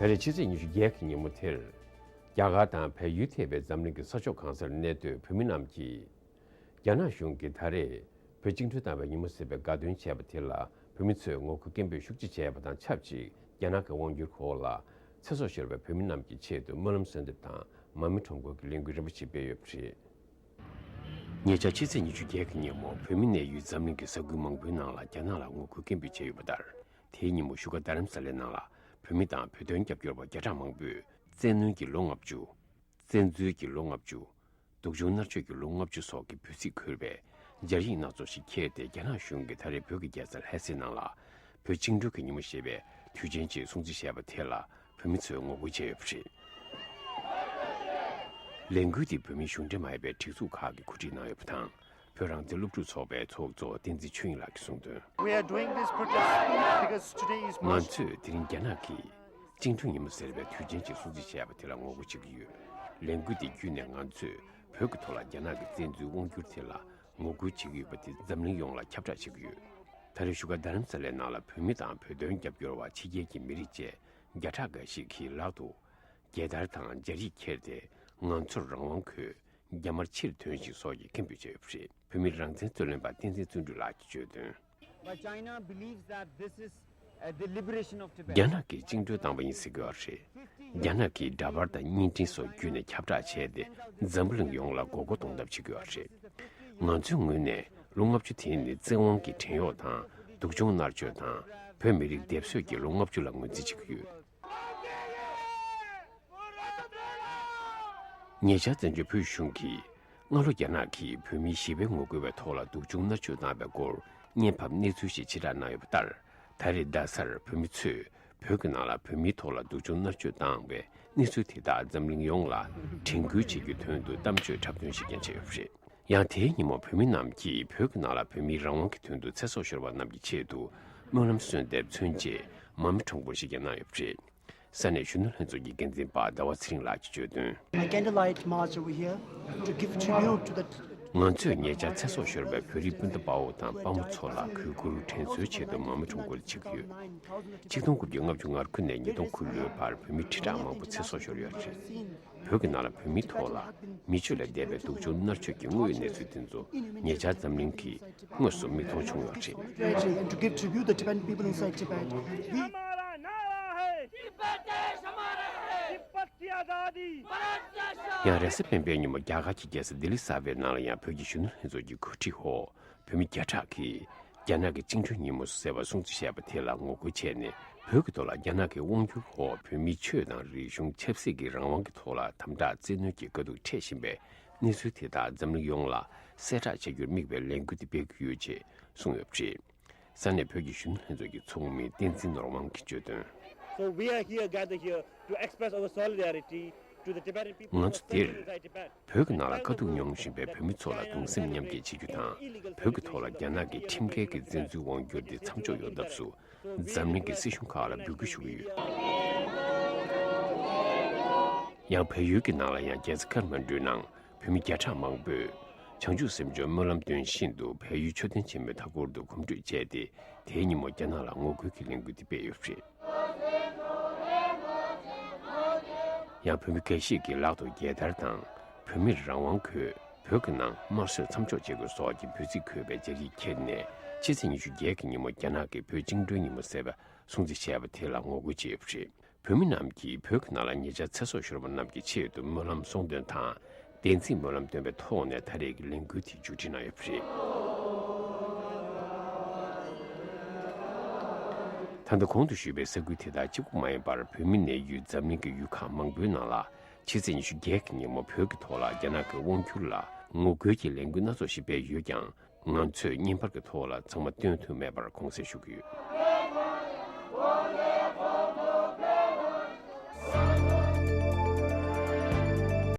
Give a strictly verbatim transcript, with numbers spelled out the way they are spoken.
ད་རེས་ཕྱི་ཚེས་ཉི་ཤུ་བརྒྱད་ཀྱི་ཉིན་མོ་དེར། རྒྱ་གར་དང་བལ་ཡུལ་ཐེ་བའི་འཛམ་གླིང་གི་ས་ཕྱོགས་གང་སར་གནས་སྡོད་བོད་མི་རྣམས་ཀྱིས། རྒྱ་ནག་གཞུང་གིས་ད་རེས་བོད་བཅིངས་འགྲོལ་བཏང་བའི་ཉིན་མོ་ཟེར་བའི་དགའ་སྟོན་བྱས་པ་དེ་ལ་བོད་མི་ཚོས་ངོ་རྒོལ་སྐད་འབོད་ཤུགས་ཆེ་བྱས་པ་དང་ཆབས་ཅིག་རྒྱ་ནག་གི་དབང་སྒྱུར་འོག་ལ་ཚེ་སྲོག་ཤོར་བའི་བོད་མི་རྣམས་ཀྱི་ཆེད་དུ་སྨོན་ལམ་གསོལ་འདེབས་དང་མར་མེ་ཁྲོམ་སྐོར་གྱི་ལས་འགུལ་རིམ་པ་ཞིག་སྤེལ་ཡོད་པ་རེད། ཉེ་ཆར་ཕྱི་ཚེས་ཉི་ཤུ་བརྒྱད་ཀྱི་ཉིན་མོ་བོད་མི་གནས་ཡུལ་འཛམ་གླིང་གི་ས་ཁུལ་མང་པོའི་ནང་ལ་རྒྱ་ནག་ལ་ངོ་རྒོལ་སྐད་འབོད་བྱས་ཡོད་པ་ལྟར། དེའི་ཉིན་མོ་བཞུགས་སྒར་རྡ་རམ་ས་ལའི་ནང་ལ་བོད་མི་དང་བོད་དོན་རྒྱབ་སྐྱོར་བ་བརྒྱ་ཕྲག་མང་པོས་བཙན་གནོན་གྱི་ལོ་ལྔ་བཅུ། བཙན་འཛུལ་གྱི་ལོ་ལྔ་བཅུ། སྡུག་སྦྱོང་མནར་གཅོད་ཀྱི་ལོ་ལྔ་བཅུ་སོགས་ཀྱི་འབོད་ཚིག་འཁོད་པའི་སྦྱར་ཡིག་སྣ་ཚོགས་ཤིག་འཁྱེར་ཏེ། རྒྱ་ནག་གཞུང་གིས་ད་རེས་བོད་ཀྱི་རྒྱལ་ས་ལྷ་སའི་ནང་ལ་བོད་བཅིངས་འགྲོལ་གྱི་ཉིན་མོ་ཞེས་པའི་དུས་ཆེན་ཅིག་སྲུང་བརྩི་བྱས་པ་དེ་ལ་བོད་མི་ཚོས་ངོ་རྒོལ་བྱས་ཡོད་པ་རེད། ལས་འགུལ་འདི་བོད་མིའི་གཞུང་འབྲེལ་མ་ཡིན་པའི་སྒྲིག་འཛུགས་ཁག་གིས་གོ་སྒྲིག་གནང་ཡོད་པ་དང་། བོད་རང་བཙན་སློབ་ཕྲུག་ཚོགས་པའི་ཚོགས་གཙོ་བསྟན་འཛིན་ཆོས་དབྱིངས་ལགས་ཀྱིས་གསུངས་དོན། We are doing this protest because today is March. ང་ཚོས་དེ་རིང་རྒྱ་ནག་གིས་བཅིངས་འགྲོལ་ཉིན་མོ་ཟེར་བའི་དུས་ཆེན་ཅིག་སྲུང་བརྩི་བྱས་པ་དེ་ལ་ངོ་རྒོལ་བྱེད་ཀྱི་ཡོད། ལས་འགུལ་འདི་བརྒྱུད་ནས་ང་ཚོས་བོད་ཀྱི་ཐོག་ལ་རྒྱ་ནག་གི་བཙན་འཛུལ་དབང་སྒྱུར་དེ་ལ་ངོ་རྒོལ་བྱེད་ཀྱི་ཡོད་པ་དེ་འཛམ་གླིང་ཡོངས་ལ་ཁྱབ་བསྒྲགས་བྱེད་ཀྱི་ཡོད། ད་རེས་བཞུགས་སྒར་རྡ་རམ་ས་ལའི་ནང་ལ་བོད་མི་དང་བོད་དོན་རྒྱབ་སྐྱོར་བ་ཕྱི་རྒྱལ་གྱི་མི་རིགས་བཅས་བརྒྱ་ཕྲག་འགའ་ཞིག་གིས་ལག་ཏུ་རྒྱལ་དར་དང་སྦྱར་ཡིག་འཁྱེར་ཏེ། ང་ཚོར་རང་དབང་དགོས། རྒྱ་དམར་ཕྱིར་ཐོན་ཞིག་སོགས་ཀྱི་སྐད་འབོད་བྱས་ཡོད་པ་རེད། བོད་མིའི་རང་བཙན་རྩོད་ལེན་པ་བསྟན་འཛིན་བརྩོན་འགྲུས་ལགས་ཀྱིས་བརྗོད་དོན། But China believes that this is, uh, the liberation of Tibet. རྒྱ་ནག་གིས་བཅིངས་འགྲོལ་བཏང་བ་ཡིན་ཟེར་གྱི་ཡོད་རེད། རྒྱ་ནག་གིས་འདྲ་པར་དང་བརྙན་འཕྲིན་སོགས་བརྒྱུད་ནས་ཁྱབ་བསྒྲགས་བྱས་ཏེ། འཛམ་བུ་གླིང་ཡོངས་ལ་མགོ་སྐོར་གཏོང་ཐབས་བྱེད་ཀྱི་ཡོད་རེད། ང་ཚོའི་ངོས་ནས་ལོ་ལྔ་བཅུ་དེ་ནི་བཙན་དབང་གི་བྲན་གཡོག་དང་སྡུག་སྦྱོང་མནར་གཅོད་དང་། བོད་མི་རིགས་སྡེབ་གསོད་ཀྱི་ལོ་ལྔ་བཅུ་ལ་ངོས་འཛིན་བྱེད་ཀྱི་ཡོད། ཉེ་ཆར་བཙན་བྱོལ་བོད་གཞུང་གིས་སྔ་ལོ་རྒྱ་ནག་གིས་བོད་མིའི་ཞི་བའི་ངོ་རྒོལ་བའི་ཐོག་ལ་སྡུག་སྦྱོང་མནར་གཅོད་བཏང་བའི་སྐོར་བརྙན་ཕབ་གནས་ཚུལ་ཞིག་ཕྱིར་བསྒྲགས་གནང་ཡོད་པ་ལྟར། ད་རེས་རྡ་སར་བོད་མི་ཚོས་བོད་ཀྱི་ནང་ལ་བོད་མིའི་ཐོག་ལ་སྡུག་སྦྱོང་མནར་གཅོད་བཏང་བའི་གནས་ཚུལ་དེ་དག་འཛམ་གླིང་ཡོངས་ལ་དྲན་སྐུལ་བྱེད་རྒྱུའི་དོན་དུ་གཏམ་བརྗོད་འཁྲབ་སྟོན་ཞིག་ཀྱང་བྱས་ཡོད་པ་རེད། ཡང་དེའི་ཉིན་མོ་བོད་མི་རྣམས་ཀྱིས་བོད་ཀྱི་ནང་ལ་བོད་མིའི་རང་དབང་གི་དོན་དུ་ཚེ་སྲོག་ཤོར་བ་རྣམས་ཀྱི་ཆེད་དུ་སྨོན་ལམ་གསོལ་འདེབས་མཚོན་ཆེད་མར་མེ་ཁྲོམ་སྐོར་ཞིག་ཀྱང་གནང་ཡོད་པ་རེད། ས་གནས་གཞོན་ནུ་ལྷན་ཚོགས་ཀྱི་འགན་འཛིན་པ་ཟླ་བ་ཚེ་རིང་ལགས་ཀྱིས་བརྗོད་དོན། A candlelight march over here to give tribute to the ང་ཚོས་ཉེ་ཆར་ཚེ་སྲོག་ཤོར་བའི་བོད་རིགས་སྤུན་ཟླ་དཔའ་བོ་དང་དཔའ་མོ་ཚོ་ལ་གུས་བཀུར་དྲན་གསོའི་ཆེད་དུ་མར་མེ་ཁྲོམ་སྐོར་བྱེད་ཀྱི་ཡོད། ཆིག་སྟོང་དགུ་བརྒྱ་ལྔ་བཅུ་ང་དགུ་ནས་ཉིས་སྟོང་ཁུག་ལོའི་བར་བོད་མི་ཁྲི་ཕྲག་མང་པོ་ཚེ་སྲོག་ཤོར་ཡོད་རེད། བོད་ཀྱི་ནང་ལ་བོད་མིའི་ཐོག་ལ་མི་ཆོས་ལས་འདས་པའི་སྡུག་སྦྱོང་མནར་གཅོད་ཀྱི་དངོས་ཡོད་གནས་ཚུལ་དེ་ཚོ་ཉེ་ཆར་འཛམ་གླིང་གིས་དངོས་སུ་མིག་མཐོང་བྱུང་ཡོད་རེད། Tragedy and to give tribute the Tibetan people inside Tibet. We हमारा नारा है। तिब्बत देश हमारा है। तिब्बत की आजादी। भारत का शान। ཡང་རེས་གཟའ་སྤེན་པའི་ཉིན་མོ་རྒྱ་གར་གྱི་རྒྱལ་ས་ལྡི་ལི་གསར་པའི་ནང་ལ་ཡང་བོད་ཀྱི་གཞོན་ནུ་ལྷན་ཚོགས་ཀྱི་གོ་སྒྲིག་འོག་བོད་མི་བརྒྱ་ཕྲག་གིས་རྒྱ་ནག་གི་བཅིངས་འགྲོལ་ཉིན་མོ་ཟེར་བ་སྲུང་བརྩི་བྱས་པ་དེ་ལ་ངོ་རྒོལ་བྱས་ནས། བོད་ཀྱི་ཐོག་ལ་རྒྱ་ནག་གི་དབང་སྒྱུར་འོག་བོད་མིའི་ཆོས་དང་རིག་གཞུང་ཆབ་སྲིད་ཀྱི་རང་དབང་གི་ཐོག་ལ་དམ་དྲག་བཙན་གནོན་གྱི་དཀའ་སྡུག་འཕྲད་བཞིན་པའི་གནས་ཚུལ་དེ་དག་འཛམ་གླིང་ཡོངས་ལ་གསལ་བསྒྲགས་བྱ་རྒྱུར་དམིགས་པའི་ལས་འགུལ་དེ་སྤེལ་གྱི་ཡོད་ཅེས་གསུངས་ཡོད་པ་རེད། ས་གནས་བོད་ཀྱི་གཞོན་ནུ་ལྷན་ཚོགས་ཀྱི་ཚོགས་མི་བསྟན་འཛིན་ནོར་དབང་གིས་བརྗོད་དོན། So we are here, gathered here to express our solidarity to the Tibetan people who ང་ཚོ་འདིར་suffering inside Tibet. བོད་ཀྱི་ནང་ལ་དཀའ་སྡུག་མྱོང་བཞིན་པའི་བོད་མི་ཚོ་ལ་གདུང་སེམས་མཉམ་སྐྱེད་བྱེད་རྒྱུ་དང་། བོད་ཀྱི་ཐོག་ལ་རྒྱ་ནག་གི་ཁྲིམས་འགལ་གྱི་བཙན་འཛུལ་དབང་སྒྱུར་འདི་མཚམས་འཇོག་ཡོང་ཐབས་སུ་འཛམ་གླིང་གི་སྲིད་གཞུང་ཁག་ལ་འབོད་སྐུལ་ཞུ་གི་ཡོད། ཡང་བལ་ཡུལ་གྱི་ནང་ལ་ཡང་རྒྱལ་ས་ཀ་ཐ་མན་ཌུའི་ནང་བོད་མི་བརྒྱ་ཕྲག་མང་པོས་བྱང་ཆུབ་སེམས་མཆོག་སྨོན་ལམ་འདོན་བཞིན་དུ་བལ་ཡུལ་མཆོད་རྟེན་ཆེན་མོའི་མཐའ་འཁོར་དུ་གོམ་བགྲོད་བྱས་ཏེ། དེའི་ཉིན་མོ་རྒྱ་ནག་ལ་ངོ་རྒོལ་གྱི་ལས་འགུལ་འདི་སྤེལ་ཡོད་པ་རེད། ཡང་བོད་མི་འགའ་ཞིག་གིས་ལག་ཏུ་རྒྱལ་དར་དང་། བོད་མིར་རང་དབང་དགོས། བོད་ཀྱི་ནང་དམར་གསོད་མཚམས་འཇོག་བྱེད་དགོས་སོགས་ཀྱི་འབོད་ཚིག་འཁོད་པའི་སྦྱར་ཡིག་ཁྱེར་ནས། ཕྱི་ཚེས་ཉི་ཤུ་བརྒྱད་ཀྱི་ཉིན་མོ་རྒྱ་ནག་གིས་བོད་བཅིངས་འགྲོལ་ཉིན་མོ་ཟེར་བ་སྲུང་བརྩི་བྱས་པ་དེ་ལ་ངོ་རྒོལ་བྱས་ཡོད་པ་རེད། བོད་མི་རྣམས་ཀྱིས་བོད་ཀྱི་ནང་ལ་ཉེ་ཆར་ཚེ་སྲོག་ཤོར་བ་རྣམས་ཀྱི་ཆེད་དུ་སྨོན་ལམ་གསུང་འདོན་དང་། བདེན་ཚིག་སྨོན་ལམ་འདོན་པའི་ཐོག་ནས་ད་རེས་ཀྱི་ལས་འགུལ་དེ་མཇུག་སྒྲིལ་གནང་ཡོད་པ་རེད། ད་ལྟ་གོང་དུ་ཞུས་པའི་ས་ཁུལ་དེ་དག་གཅིག་པུ་མ་ཡིན་པར། བོད་མི་གནས་ཡུལ་འཛམ་གླིང་གི་ཡུལ་ཁག་མང་པོའི་ནང་ལ། ཕྱི་ཚེས་ཉི་ཤུ་བརྒྱད་ཀྱི་ཉིན་མོ་བོད་ཀྱི་ཐོག་ལ་རྒྱ་ནག་གི་དབང་སྒྱུར་ལ་ངོ་རྒོལ་གྱི་ལས་འགུལ་སྣ་ཚོགས་ཤིག་སྤེལ་ཡོད་ཀྱང་། ང་ཚོས་བརྙན་པར་གྱི་ཐོག་ལ་ཚང་མ་སྟོན་ཐུབ་མེད་པར་དགོངས་སེལ་ཞུ་གི་ཡོད།